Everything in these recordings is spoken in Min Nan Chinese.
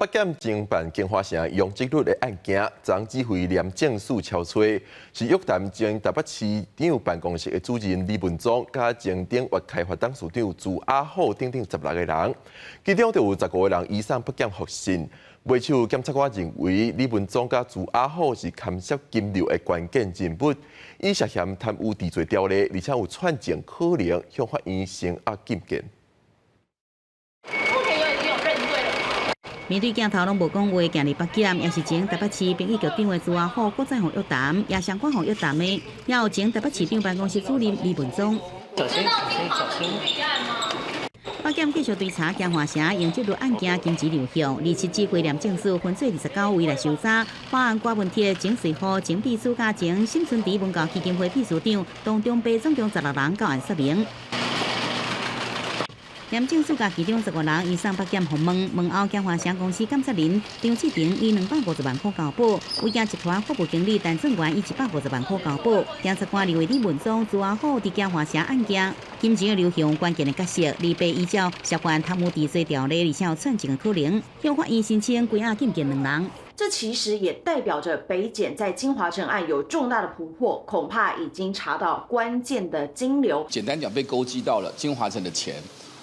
北檢偵辦京華城容積率的案件，昨指揮廉政署敲揣，是約談前台北市長辦公室的主任李文忠，佮前鼎越開發董事長朱亞虎等等16個人，其中就有15個人移送北檢複訊。尾手檢察官認為李文忠佮朱亞虎是牽涉金流的關鍵人物，以涉嫌貪污治罪條例，而且有串證可能向法院聲押禁見。目前有已經有認罪了。面對鏡頭攏無講話，行入北檢，也是前台北市兵役局長的朱亞虎，閣再予約談，也相款予約談的，也有前台北市長辦公室主任李文忠。小心，小心，小心！北檢繼續追查京華城容積率案件金錢流向，27指揮廉政署分做29位來搜查，包含郭文鐵、前稅務、前秘書佮前沈春池文教基金會秘書長，當中被總共16人到案說明。廉政署共其中15人移送北檢訪問，問後京華城公司監察人張志廷以250萬塊交保，威健集團服務經理陳正元以150萬塊交保。檢察官認為李文忠、朱亞虎佇京華城案件金錢的流向關鍵的角色，而被依照涉犯貪污治罪條例，而且有串證的可能，向法院申請關押禁見兩人。這其實也代表着北檢在京華城案有重大的突破，恐怕已經查到關鍵的金流。簡單講，被勾稽到了京華城的錢。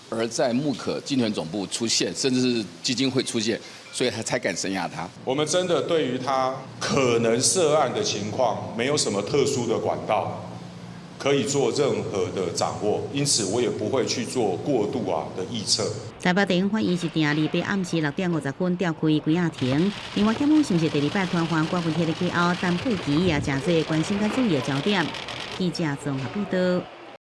而在木可集團總部出現，甚至是基金會出現，所以他才敢聲押他。我們真的對於他可能涉案的情況，沒有什麼特殊的管道可以做任何的掌握，因此我也不會去做過度的臆測。台北地方法院是定28暗時6點50分調開關押庭。另外，檢方是毋是第二擺傳喚郭文鐵的以後，陳佩琪也誠濟關心佮注意的焦點。記者綜合報道。